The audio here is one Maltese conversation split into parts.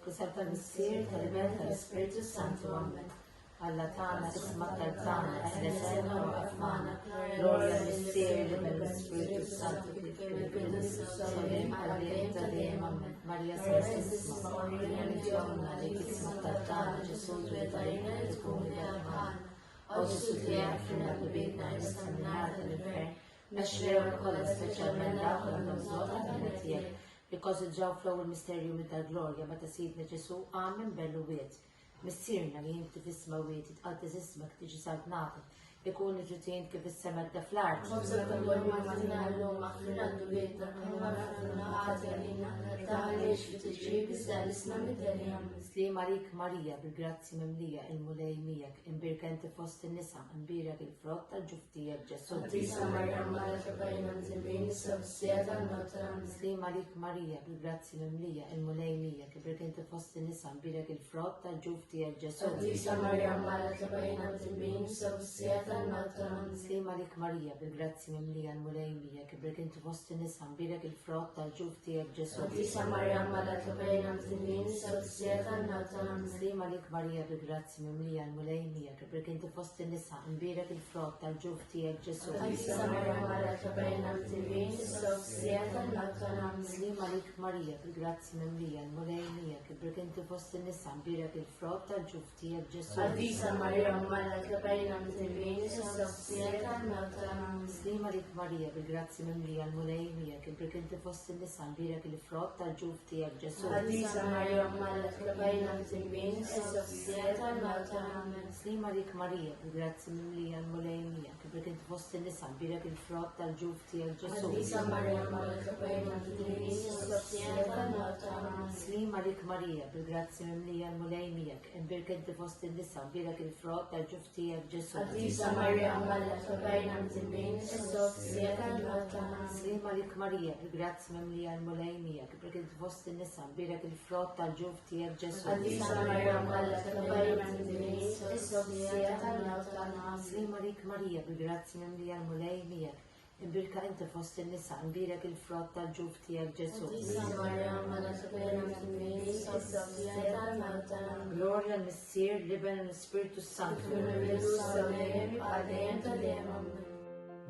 F'isem tal-Missier, tal-Iben, tal-Ispirtu s-Santu. Amen. Alla tagħna, isma' t-talb tagħna, eħles għinna u waqaf magħna. Glorja l-Missier, l-Iben, l-Ispirtu s-Santu, kif kien fil-bidu, issa u dejjem, għal dejjem ta' dejjem. Amen. Marija Santissima, urina li ġonna li isma' t-talb tagħna, Ġesù twieled għalina li tkun idea magħna. O Ġesù tiegħek, aħfrilna dnubietna, eħlisna min-nar tal-infern, mexxi l-erwieħ kollha, speċjalment dawk li għandhom bżonn tal-ħniena tiegħek. Nikkonsidraw fl-ewwel misterju minn tal-glorja meta Sidna Ġesù qam minn bejn l-imwiet. Missierna li inti fis-smewwiet, jitqaddes ismek, tiġi saltnatek, ikun ir-rid kif is-sema hekk fl-art. Ħobżna ta' kuljum agħtina llum, aħfrilna dnubietna bħalma naħfru ħati għalina, tdaħħalniex fi tiġrib iżda ħlisna mid-deni. Ammen. Sliem għalik Marija, bil-grazzja mimlija, il-Mulej miegħek, imbierka inti fost in-nisa, imbierek il-frott tal-ġuf tiegħek Ġesù. Qaddisa Marija, Omm Alla, itlob għalina midinbin, issa u fis-siegħa tal-mewt tagħna. Ammen. Sliem għalik Marija, bil-grazzja mimlija, il-Mulej miegħek, imbierka inti fost in-nisa, imbierek il-frott tal-ġuf tiegħek Ġesù. Qaddisa Marija, Omm Alla, itlob għalina midinbin, issa u fis-siegħa tal-mewt tagħna. Ammen. Sliem għalik Marija, bil-grazzja mimlija, il-Mulej miegħek, imbierka inti fost in-nisa, imbierek il-frott tal-ġuf tiegħek Ġesù. Qaddisa Marija, Omm Alla, itlob għalina midinbin, issa u fis-siegħa tal-mewt tagħna. Ammen. Sliem għalik Marija, bil-grazzja mimlija, il-Mulej miegħek, imbierka inti fost in-nisa, imbierek il-frott tal-ġuf tiegħek Ġesù. Qaddisa Marija, Omm Alla, itlob għalina midinbin, issa u fis-siegħa tal-mewt tagħna. Ammen. Sliem għalik Marija, bil-grazzja mimlija, il-Mulej miegħek, imbierka inti fost in-nisa, imbierek il-frott tal-ġuf tiegħek Ġesù. Qaddisa Marija, Omm Alla, itlob għalina midinbin, issa u fis-siegħa tal-mewt tagħna. Ammen. Sliem għalik Marija, bil-grazzja mimlija, il-Mulej miegħek, imbierka inti fost in-nisa, imbierek il-frott tal-ġuf tiegħek Ġesù. Qaddisa Marija, Omm Alla, itlob għalina midinbin, issa u fis-siegħa tal-mewt tagħna. Ammen. Sliem għalik Marija, bil-grazzja mimlija, il-Mulej miegħek, imbierka inti fost in-nisa, imbierek il-frott tal-ġuf tiegħek Ġesù. Qaddisa Marija, Omm Alla, itlob għalina midinbin, issa u fis-siegħa tal-mewt tagħna. Ammen. Sliem għalik Marija, bil-grazzja mimlija, il-Mulej miegħek, imbierka inti fost in-nisa, imbierek il-frott tal-ġuf tiegħek Ġesù. Qaddisa Marija, Omm Alla, itlob għalina midinbin, issa u fis-siegħa tal-mewt tagħna. Ammen. Sliem għalik Marija, bil-grazzja mimlija, il-Mulej miegħek, imbierka inti fost in-nisa, imbierek il-frott tal-ġuf tiegħek Ġesù. Qaddisa Marija, Omm Alla, itlob għalina midinbin, issa u fis-siegħa tal-mewt tagħna. Ammen. Sliem għalik Marija, bil-grazzja mimlija, l-Mulej miegħek, imbierka inti fost in-nisa, imbierek il-frott tal-ġuf tiegħek Ġesù. Qaddisa Marija, Omm Alla, itlob għalina midinbin, issa u fis-siegħa tal-mewt tagħna. Ammen. Glorja l-Missier, l-Iben u l-Ispirtu s-Santu. Kif kien fil-bidu, issa u dejjem, għal dejjem ta' dejjem. Ammen.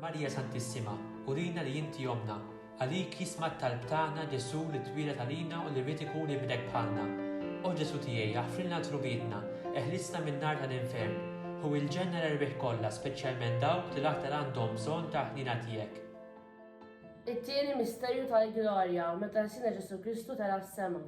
Marija Santissima, urina li inti ommna, Għalik jisma' t-talb tagħna Ġesù li twieled għalina u li ried ikun ibnek bħalna. O Ġesù tiegħi, aħfrilna dnubietna, eħlisna min-nar tal-infern. Ħu il-ġenna l-erwieħ kollha, speċjalment dawk li l-aktar għandhom bżonn tal-ħniena tiegħek. It-tieni misterju tal-glorja, meta Sidna Ġesù Kristu tela' s-sema.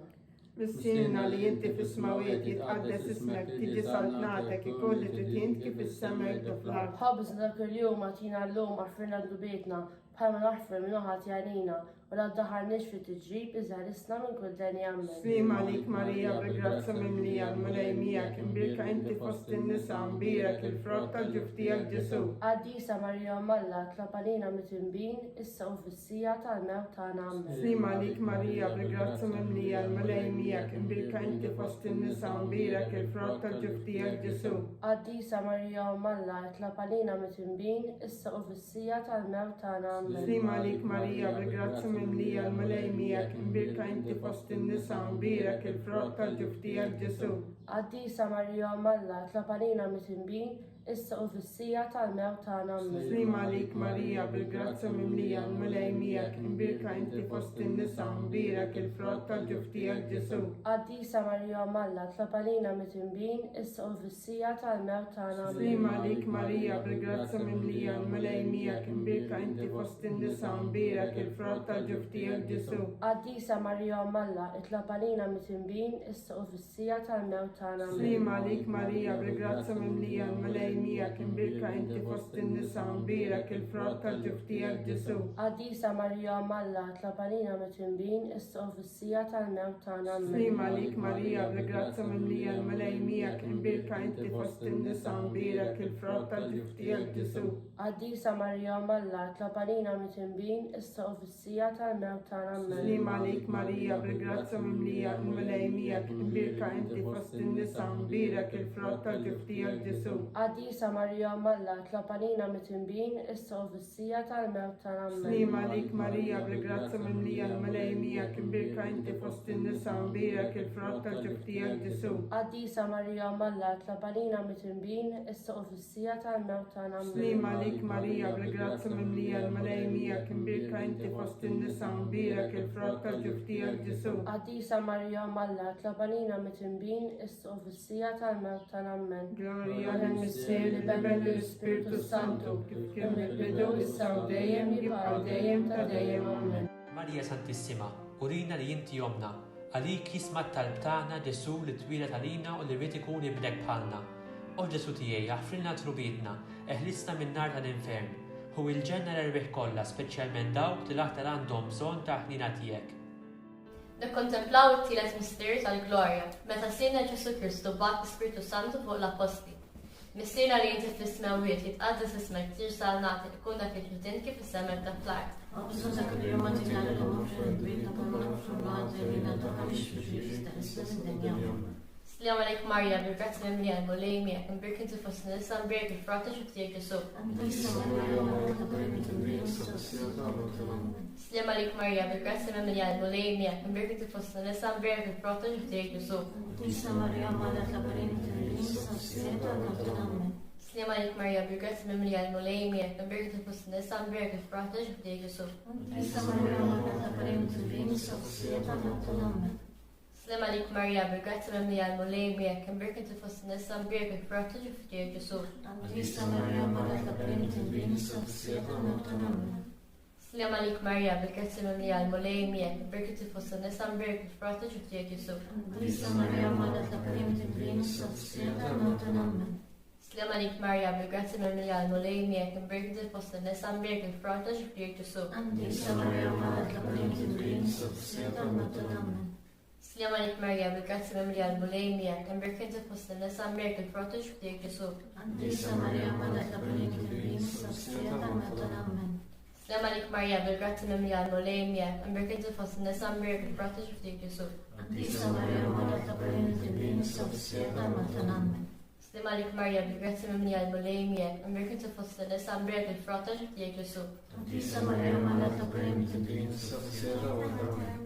Missierna li inti fis-smewwiet, jitqaddes ismek, tiġi saltnatek, ikun li trid int kif fis-sema hekk fl-art. Ħobżna ta' kuljum agħtina llum, aħfrilna dnubietna, Bħalma naħfer min hu ħati għalina, u la ddaħħalniex fit-tiġrib, iżda ħlisna minn kull deni. Ammen. Sliem għalik Marija, bil-grazzja mimlija, l-Mulej miegħek, imbierka inti fost in-nisa, mbierek il-frott tal-ġuf tiegħek Ġesù. Qaddisa Marija Omm Alla, itlob għalina midinbin, issa u fis-siegħa tal-mewt tagħna. Ammen. Sliem għalik Marija, bil-grazzja mimlija, l-Mulej miegħek, imbierka inti fost in-nisa, mbierek il-frott tal-ġuf tiegħek Ġesù. Qaddisa Marija Omm Alla, itlob għalina midinbin, issa u fis Siegħa tal-mewt tagħna. Ammen. Sliem għalik Marija, bil-grazzja mimlija, l-Mulej miegħek, imbierka inti fost in-nisa u mbierek il-frott tal-ġuf tiegħek Ġesù. Qaddisa Marija Omm Alla, itlob għalina midinbin, issa u fis-siegħa tal-mewt tagħna. Ammen. Sliem għalik Marija, bil-grazzja mimlija, l-Mulej miegħek, imbierka inti fost in-nisa u mbierek il-frott tal-ġuf tiegħek Ġesù. Qaddisa Marija Omm Alla, itlob għalina midinbin, issa u fis Siegħa tal-mewt tagħna. Ammen. Sliem għalik Marija, bil-grazzja mimlija, l-Mulej miegħek, imbierka inti fost in-nisa u mbierek il-frott tal-ġuf tiegħek Ġesù. Qaddisa Marija Omm Alla, itlob għalina midinbin, issa u fis-siegħa tal-mewt tagħna. Ammen. Sliem għalik Marija, bil-grazzja mimlija, l-Mulej miegħek, imbierka inti fost in-nisa u mbierek il-frott tal-ġuf tiegħek Ġesù. Qaddisa Marija Omm Alla, itlob għalina midinbin, issa u fis-siegħa tal-mewt tagħna. Ammen. Sliem għalik Marija, bil-grazzja mimlija, l-Mulej miegħek, imbierka inti fost in-nisa u mbierek il-frott tal-ġuf tiegħek Ġesù. Qaddisa Marija Omm Alla, itlob għalina midinbin, issa u fis-siegħa tal-mewt tagħna. Ammen. Sliem għalik Marija, bil-grazzja mimlija, il-Mulej miegħek, imbierka inti fost in-nisa u mbierek il-frott tal-ġuf tiegħek Ġesù. Qaddisa Marija Omm Alla, itlob għalina midinbin, issa u fis-siegħa tal-mewt tagħna. Ammen. Sliem għalik Marija, bil-grazzja mimlija, l-Mulej miegħek, imbierka. imbierka inti fost in-nisa, imbierek il-frott tal-ġuf tiegħek Ġesù. Qaddisa Marija Omm Alla, itlob għalina midinbin, issa u fis-siegħa tal-mewt tagħna. Ammen. Sliema għalik Marija, bil-grazzja mimlija l-Mulej miegħek, imbierka inti fost in-nisa, imbierek il-frott tal-ġuf tiegħek Ġesù. Qaddisa Marija Omm Alla, itlob għalina midinbin, issa u fis-siegħa tal-mewt tagħna. Ammen. Glorja lill-Missier, lill-Iben, lill-Ispirtu s-Santu, kif kien mill-bidu, issa u dejjem, jibqa' u dejjem ta' dejjem. Ammen. Marija Santissima, urina li inti ommna. Għalik jisma' t-talb tagħna Ġesù li twieled għalina u li ried ikun ibnek bħalna. O Ġesù tiegħi, aħfrilna dnubietna, eħlisna min-nar tal-infern. Ħu il-ġenna l-erwieħ kollha, speċjalment dawk li l-aktar għandhom bżonn tal-ħniena tiegħek. Nikkontemplaw it-tielet misteru tal-glorja, meta Sidna Ġesù Kristu bagħat l-Ispirtu Santu fuq l-appostli. Missierna li inti fis-smewwiet, jitqaddes ismek, tiġi salnatek, ikun dak li trid int kif fis-sema hekk fl-art. Ħobżna ta' kuljum agħtina llum, aħfir dnubietna bħalma naħfru l-għadja lilna, tdaħħalniex fi ġrieħ iżda ħlisna mid-dinja. Amen. Sliem għalik Marija, bil-grazzja mimlija l-Mulej miegħek, imbierk inti fost in-nisa, imbierek il-frott ta' ġuf tiegħek Ġesù. Qaddisa Marija, Omm Alla, itlob għalina midinbin, issa u fis-siegħa tal-mewt tagħna. Amen. Sliem għalik Marija, bil-grazzja mimlija l-Mulej miegħek, imbierk inti fost in-nisa, imbierek il-frott ta' ġuf tiegħek Ġesù. Qaddisa Marija, Omm Alla, itlob għalina midinbin, issa u fis-siegħa tal-mewt tagħna. Amen. Sliem għalik Marija, bil-grazzja mimlija l-Mulej miegħek, imbierk inti fost in-nisa, imbierek il-frott ta' ġuf tiegħek Ġesù. Qaddisa Marija, Omm Alla, itlob għalina midinbin, issa u fis-siegħa tal-mewt tagħna. Amen. Sliem għalik Marija, bil-grazzja mimlija l-Mulej miegħek, imbierk inti fost in-nisa, imbierek il-frott ta' ġuf tiegħek Ġesù. Qaddisa Marija, Omm Alla, itlob għalina midinbin, issa u fis-siegħa tal-mewt tagħna. Amen. Sliem għalik Marija, bil-grazzja mimlija l-Mulej miegħek, imbierk inti fost in-nisa, imbierek il-frott ta' ġuf tiegħek Ġesù. Qaddisa Marija, Omm Alla, itlob għalina midinbin, issa u fis-siegħa tal-mewt tagħna. Amen. Sliem għalik Marija, bil-grazzja mimlija l-Mulej miegħek, imbierk inti fost in-nisa, imbierek il-frott ta' ġuf tiegħek Ġesù. Qaddisa Marija, Omm Alla, itlob għalina midinbin, issa u fis-siegħa tal-mewt tagħna. Amen. Sliem għalik Marija, bil-grazzja mimlija l-Mulej miegħek, imbierk inti fost in-nisa, imbierek il-frott ta' ġuf tiegħek Ġesù. Qaddisa Marija, Omm Alla, itlob għalina midinbin, issa u fis-siegħa tal-mewt tagħna. Amen. Sliem għalik Marija, bil-grazzja mimlija l-Mulej miegħek, imbierk inti fost in-nisa, imbierek il-frott ta' ġuf tiegħek Ġesù. Qaddisa Marija, Omm Alla, itlob għalina midinbin, issa u fis-siegħa tal-mewt tagħna. Amen. Sliem għalik Marija, bil-grazzja mimlija l-Mulej miegħek, imbierk inti fost in-nisa, imbierek il-frott ta' ġuf tiegħek Ġesù. Qaddisa Marija, Omm Alla, itlob għalina midinbin, issa u fis-siegħa tal-mewt tagħna. Amen.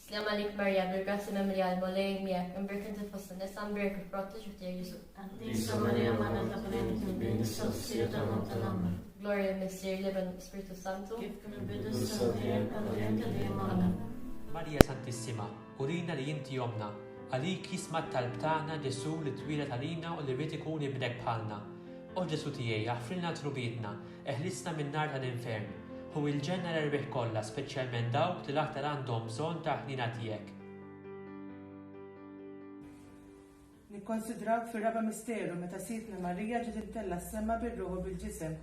Sliem għalik Marija, bil-grazzja mimlija l-Mulej miegħek, imbierk inti fost in-nisa, imbierek il-frott ta' ġuf tiegħek Ġesù. Qaddisa Marija, Omm Alla, itlob għalina midinbin, issa u fis-siegħa tal-mewt tagħna. Amen. Glorja lill-Missier, l-Iben, u l-Ispirtu s-Santu. Kif kien mill-bidu, issa u dejjem, għal dejjem ta' dejjem. Amen. Marija Santissima, urina li inti ommna. Għalik jisma' t-talb tagħna Ġesù li twieled għalina u li ried ikun ibnek bħalna. O Ġesù tiegħi, aħfrilna dnubietna, Eħlisna min-nar tal-infern. Ħu il-ġenna l-erwieħ kollha, speċjalment dawk li l-aktar għandhom bżonn tal-ħniena tiegħek. Nikkonsidrawk fir-raba' misteru meta Sidtna Marija ġiet imtellgħa s-sema bir-ruħ u bil-ġisem.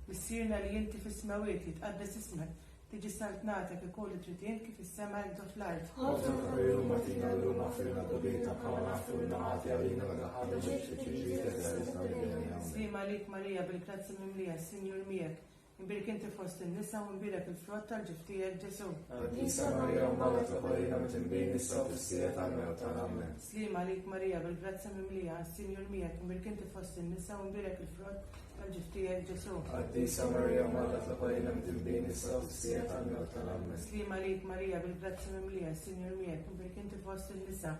Missierna li inti fis-smewwiet, jitqaddes ismek, tiġi saltnatek, ikun li trid int kif fis-sema hekk ġo fl-art. Ħobżna ta' kuljum agħtina llum, aħfrilna dnubietna bħalma naħfru lil min ħati għalina, u tdaħħalniex fi tiġrib iżda eħlisna mid-deni. Amen. Sliema għalik Marija, bil-grazzja mimlija, s-Sinjur miegħek. Imbierek inti fost in-nisa u imbierek il-frott tal-ġuf tiegħek Ġesù. Qaddisa Marija Omm Alla itlob għalina midinbin issa u fis-siegħa tal-mewt tagħna. Amen. Sliema għalik Marija, bil-grazzja mimlija, s-Sinjur miegħek, imbierek inti fost in-nisa u imbierek il-frott tal-ġuf tiegħek Ġesù. Qaddisa Marija Omm Alla itlob għalina midinbin issa u fis-siegħa tal-mewt tagħna. Amen. Sliema għalik Marija, bil-grazzja mimlija, s-Sinjur miegħek, imbierek inti fost in-nisa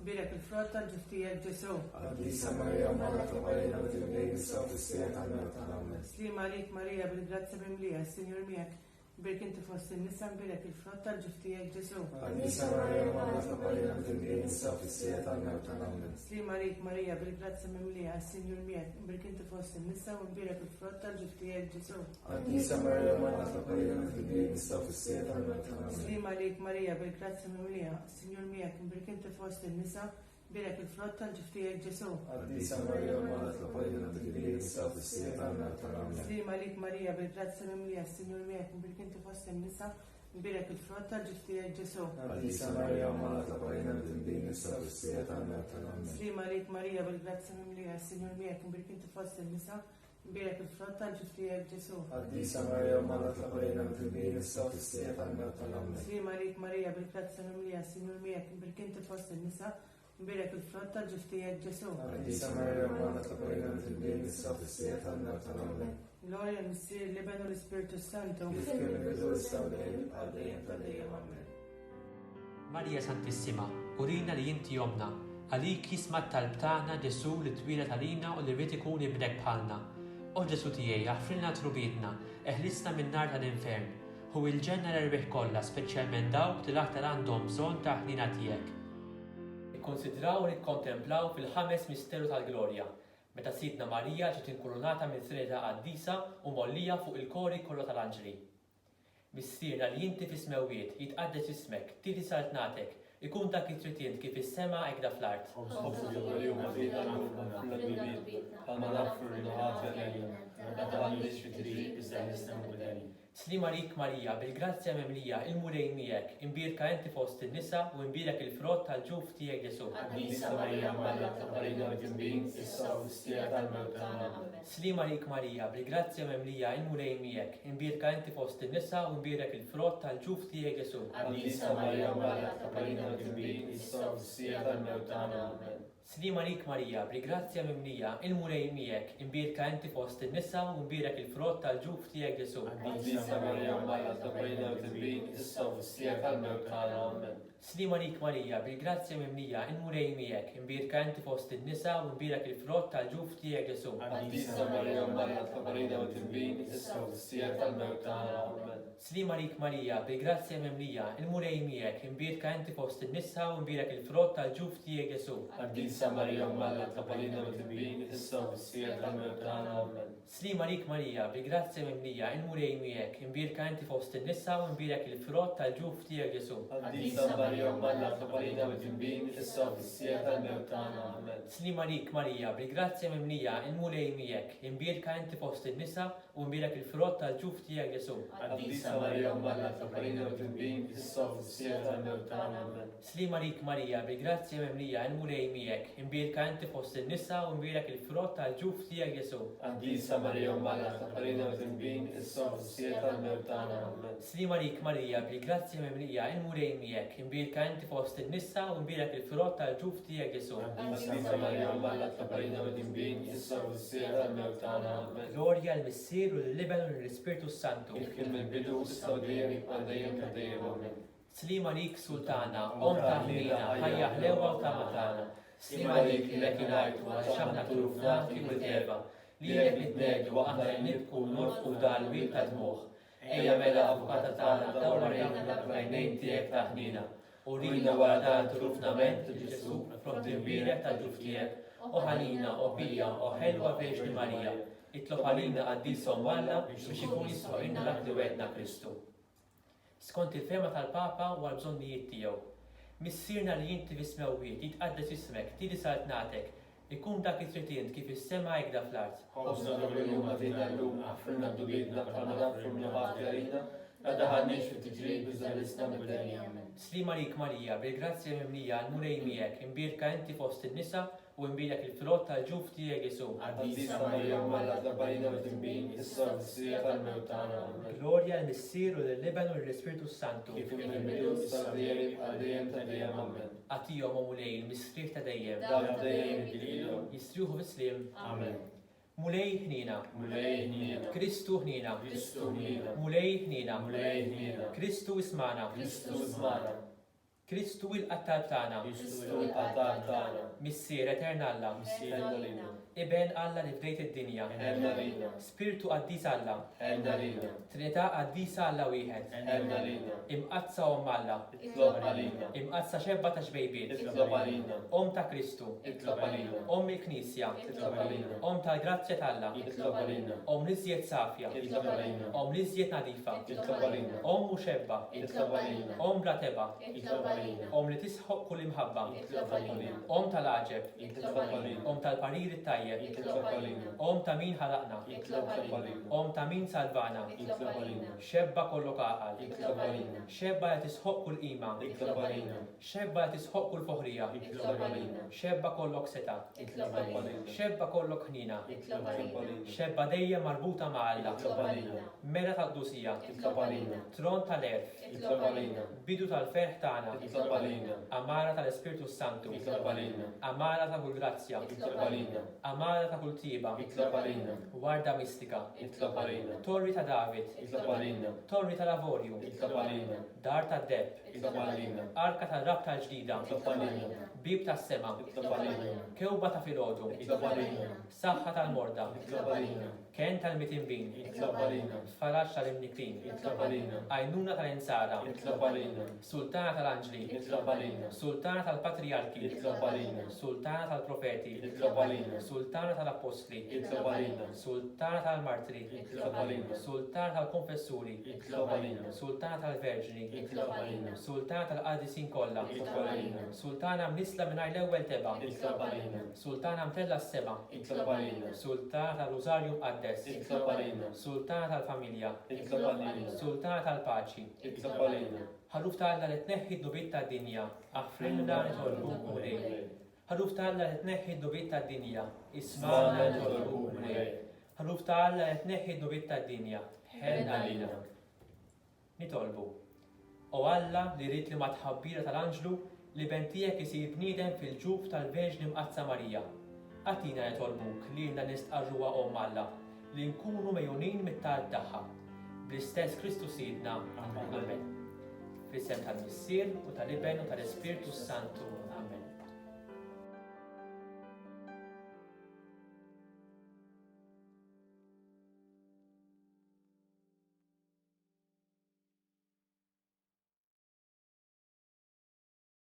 Imbierek il-frott tal-ġuf tiegħek Ġesù. Qaddisa Marija Omm Alla itlob għalina midinbin issa u fis-siegħa tal-mewt tagħna. Amen. Sliema għalik Marija bil-grazzja mimlija, s-Sinjur miegħek. Imbierek inti fost in-nisa, imbierek il-frott tal-ġuf tiegħek Ġesù. Qaddisa Marija Omm Alla itlob għalina midinbin issa u fis-siegħa tal-mewt tagħna. Amen. Sliema għalik Marija bil-grazzja mimlija, s-Sinjur miegħek. Imbierek inti fost in-nisa u imbierek il-frott tal-ġuf tiegħek Ġesù. Qaddisa Marija Omm Alla itlob għalina midinbin issa u fis-siegħa tal-mewt tagħna. Amen. Sliema għalik Marija bil-grazzja mimlija, Sinjur miegħek, imbierek inti fost in-nisa, bierek il-frott tal-ġuf tiegħek Ġesù. Qaddisa Marija Omm Alla itlob għalina midinbin issa u fis-siegħa tal-mewt tagħna. Amen. Sliema għalik Marija bil-grazzja mimlija, s-Sinjur miegħek, imbierek inti fost in-nisa, imbierek il-frott tal-ġuf tiegħek Ġesù. Qaddisa Marija Omm Alla itlob għalina midinbin issa u fis-siegħa tal-mewt tagħna. Amen. Sliema għalik Marija bil-grazzja mimlija, s-Sinjur miegħek, imbierek inti fost in-nisa, Imbierek il-frott tal-ġuf tiegħek, Ġesù. Qaddisa Marija, Omm Alla, itlob għalina midinbin, issa u fis-siegħa tal-mewt tagħna. Ammen. Sliema għalik Marija, bil-grazzja mimlija, s-Sinjur miegħek, imbierek inti fost in-nisa, imbierek il-frott tal-ġuf tiegħek, Ġesù. Qaddisa Marija, Omm Alla, itlob għalina midinbin, issa u fis-siegħa tal-mewt tagħna. Ammen. Glorja lill-Missier, l-Iben u l-Ispirtu s-Santu. Kif kien mill-bidu, issa u dejjem, għal dejjem ta' dejjem. Ammen. Marija Santissima, urina li inti Ommna. Għalik jisma' t-talb tagħna Ġesù li twieled għalina u li ried ikun ibnek bħalna. O Ġesù tiegħi, aħfrilna dnubietna, eħlisna min-nar tal-infern. Ħu il-ġenna l-erwieħ kollha, speċjalment dawk li l-aktar għandhom bżonn tal-ħniena tiegħek. Nikkunsidraw u nikkontemplaw fil-ħames misteru tal-glorja, meta Sidtna Marija ġiet inkurunata minn Trinità Qaddisa u mgħollija fuq il-kori kollha tal-anġli. Missierna li inti fis-smewwiet, jitqaddes ismek, tiġi saltnatek, ikun dak li trid int kif fis-sema hekda fl-art. Ħobżna ta' kuljum agħtina llum, aħfrilna dnubietna, bħalma naħfru lil min hu ħati għalina, u la tdaħħalniex fi tiġrib iżda eħlisna minn kull ħażin. Sliem għalik Marija, bil-grazzja mimlija, il-Mulej miegħek, imbierka inti fost in-nisa u imbierek il-frott tal-ġuf tiegħek Ġesù. Qaddisa Marija Omm Alla, itlob għalina midinbin, issa u fis-siegħa tal-mewt tagħna. Amen. Sliem għalik Marija, bil-grazzja mimlija, il-Mulej miegħek, imbierka inti fost in-nisa u imbierek il-frott tal-ġuf tiegħek Ġesù. Qaddisa Marija Omm Alla, itlob għalina midinbin, issa u fis-siegħa tal-mewt tagħna. Amen. Sliem għalik Marija, bil-grazzja mimlija, il-Mulej miegħek, imbierka inti fost in-nisa u imbierek il-frott tal-ġuf tiegħek Ġesù. Qaddisa Marija Omm Alla, itlob għalina midinbin, issa u fis-siegħa tal-mewt tagħna. Amen. Sliem għalik Marija, bil-grazzja mimlija, il-Mulej miegħek, imbierka inti fost in-nisa u imbierek il-frott tal-ġuf tiegħek Ġesù. Qaddisa Marija Omm Alla, itlob għalina midinbin, issa u fis-siegħa tal-mewt tagħna. Amen. Sliem għalik Marija, bil-grazzja mimlija, il-Mulej miegħek, imbierka inti fost in-nisa u imbierek il-frott tal-ġuf tiegħek Ġesù. Qaddisa Marija Omm Alla, itlob għalina midinbin, issa u fis-siegħa tal-mewt tagħna. Amen. Sliem għalik Marija, bil-grazzja mimlija, il-Mulej miegħek, imbierka inti fost in-nisa u imbierek il-frott tal-ġuf tiegħek Ġesù. Qaddisa Marija Omm Alla, itlob għalina midinbin, issa u fis-siegħa tal-mewt tagħna. Amen. Sliem għalik Marija, bil-grazzja mimlija, il-Mulej miegħek, imbierka inti fost in-nisa U nbierek il-frott tal-ġuf tiegħek Ġesù. Qaddisa Marija Omm Alla itlob għalina midinbin, issa u fis-siegħa tal-mewt tagħna. Amen. Sliem għalik Marija, bil-grazzja mimlija, il-Mulej miegħek, imbierka inti fost in-nisa u nbierek il-frott tal-ġuf tiegħek Ġesù. Qaddisa Marija Omm Alla itlob għalina midinbin, issa u fis-siegħa tal-mewt tagħna. Amen. Sliem għalik Marija, bil-grazzja mimlija, il-Mulej miegħek, imbierka inti fost in-nisa u nbierek il-frott tal-ġuf tiegħek Ġesù. Qaddisa Marija Omm Alla itlob għalina midinbin, issa u fis-siegħa tal-mewt tagħna. Amen. Glorja lill-Missier u lill-Iben u lill-Ispirtu s-Santu. Kif kien mill-bidu, issa u dejjem, għal dejjem ta' dejjem. Amen. Sliem għalik Sultana, Omm tal-ħniena, ħajja, ħlewwa u tama tagħna. Sliem għalik lilek ingħajtu għaliex aħna turufnati wild Eva. Lilek nitnegħdu aħna li nibku u norfqu f'dan il-wied ta' dmugħ. Ejja mela, Avukata tagħna, dawwar għajnejna bl-għajnejn tiegħek ta' ħniena. Urina wara dan trufnament lil Ġesù, frott imbierek tal-ġuf tiegħek. O ħanina, o pija, o ħelwa Verġni Marija, itlob għalina qaddisa Omm Alla biex ikun jistħoqilna dak li wegħedna Kristu. Skont il-fehma tal-Papa u għall-bżonnijiet tiegħu. Missierna li inti fis-smewwiet, jitqaddes ismek, tiġi saltnatek, ikun dak li trid int kif fis-sema hekda fl-art. Ħobżna ta' kuljum agħtina llum, aħfrilna dnubietna bħalma naħfru min hu ħati għalina, la daħalniex fit-tiġrib iżda ħlisna mid-deni. Amen. Sliem għalik Marija, bil-grazzja mimlija, l-Mulej miegħek, imbierka inti fost in-nisa u imbierek il-frott tal-ġuf tiegħek Ġesù. Qaddisa Marija Omm Alla tlob għalina midinbin, issa u fis-siegħa tal-mewt tagħna. Amen. Glorja lill-Missier u lill-Iben u lill-Ispirtu s-Santu. Kif kien fil-bidu, issa u dejjem, għal dejjem ta' dejjem. Amen. Agħtihom, o Mulej, il-mistrieħ ta' dejjem. Dawk ta' dejjem idililhom. Jistrieħu fis-sliem. Amen. Mulej ħniena. Mulej ħniena. Kristu ħniena. Kristu ħniena. Mulej ħniena. Mulej ħniena. Kristu ismagħna. Kristu ismagħna. Kristu ilqa' t-talb tagħna. Kristu ilqa' t-talb tagħna. Missier etern Alla. Missier għalina. Iben Alla li fdejt id-dinja. Għen għalina. Spirtu qaddis Alla. Għen għalina. Trinità qaddisa Alla wieħed. Għen għalina. Imqaddsa Omm Alla. Itlob għalina. Imqaddsa xebba ta' xbejbiet. Itlob għalina. Omm ta' Kristu. Itlob għalina. Omm il-Knisja. Itlob għalina. Omm tal-grazzja t'Alla. Itlob għalina. Omm l-iżjed safja. Itlob għalina. Omm l-iżjed nadifa. Itlob għalina. Omm u xebba. Itlob għalina. Omm bla tebgħa. Itlob għalina. Omm li tisħoq kull imħabba. Itlob għalina. Omm tal-għaġeb. Itlob għalina. Omm tal-parir it-tajjeb. Itlob għalina. Omm ta' min ħalaqna. Itlob għalina. Omm ta' min salvana. Itlob għalina. Xebba kollok għaqal. Itlob għalina. Xebba li tisħoq kull qima. Itlob għalina. Xebba li tisħoq kull foħrija. Itlob għalina. Xebba kollok setgħa. Itlob għalina. Xebba kollok ħniena. Itlob għalina. Xebba dejjem marbuta ma' Alla. Itlob għalina. Mera tal-qdusija. Itlob għalina. Tron tal-għerf. Itlob għalina. Bidu tal-ferħ tagħna. Itlob għalina. Għamara tal-Ispirtu s-Santu. Itlob għalina. Għamara ta' kull grazzja. Itlob għalina. Għamara ta' kull tjieba. Itlob għalina. Warda mistika. Itlob għalina. Torri ta' David. Itlob għalina. Torri tal-avorju. Itlob għalina. Dar tad-deheb. Itlob għalina. Arka tar-Rabta l-Ġdida. Itlob għalina. Bieb tas-Sema. Itlob għalina. Kewba ta' filgħodu. Itlob għalina. Saħħa tal-morda. Itlob għalina. Kenn tal-mitinbin. Itlob għalina. Faraġ tal-imnikktin. Itlob għalina. Għajnuna tal-insara. Itlob għalina. Sultana tal-anġli. Itlob għalina. Sultana tal-patrijarki. Itlob għalina. Sultana tal-profeti. Itlob għalina. Sultana tal-appostli. Itlob għalina. Sultana tal-martri. Itlob għalina. Sultana tal-konfessuri. Itlob għalina. Sultana tal-verġni. Itlob għalina. Sultana tal-qadisin kollha. Itlob għalina. Sultana mnissla mingħajr l-ewwel tebgħa. Itlob għalina. Sultana mtellgħa s-sema. Itlob għalina. Sultana tal-Rużarju Mqaddes. Itlob għalina. Sultana tal-familja. Itlob għalina. Sultana tal-paċi. Itlob għalina. Ħaruf ta' Alla li tneħħi d-dnubiet tad-dinja, aħfrilna nitolbuk Mulej. Ħaruf ta' Alla li tneħħi d-dnubiet tad-dinja, ismagħna nitolbuk Mulej. Ħaruf ta' Alla li tneħħi d-dnubiet tad-dinja, ħenn għalina. Nitolbu. O Alla li ridt li mat-tħabbira tal-anġlu l-Iben tiegħek isir bniedem fil-ġuf tal-Verġni Mqaddsa Marija, agħtina nitolbuk lilna nistqarruha Omm Alla, li nkunu megħjunin mit-talb tagħha. Bl-istess Kristu Sidna. Amen. Fl-isem tal-Missier u tal-Iben u tal-Ispirtu s-Santu.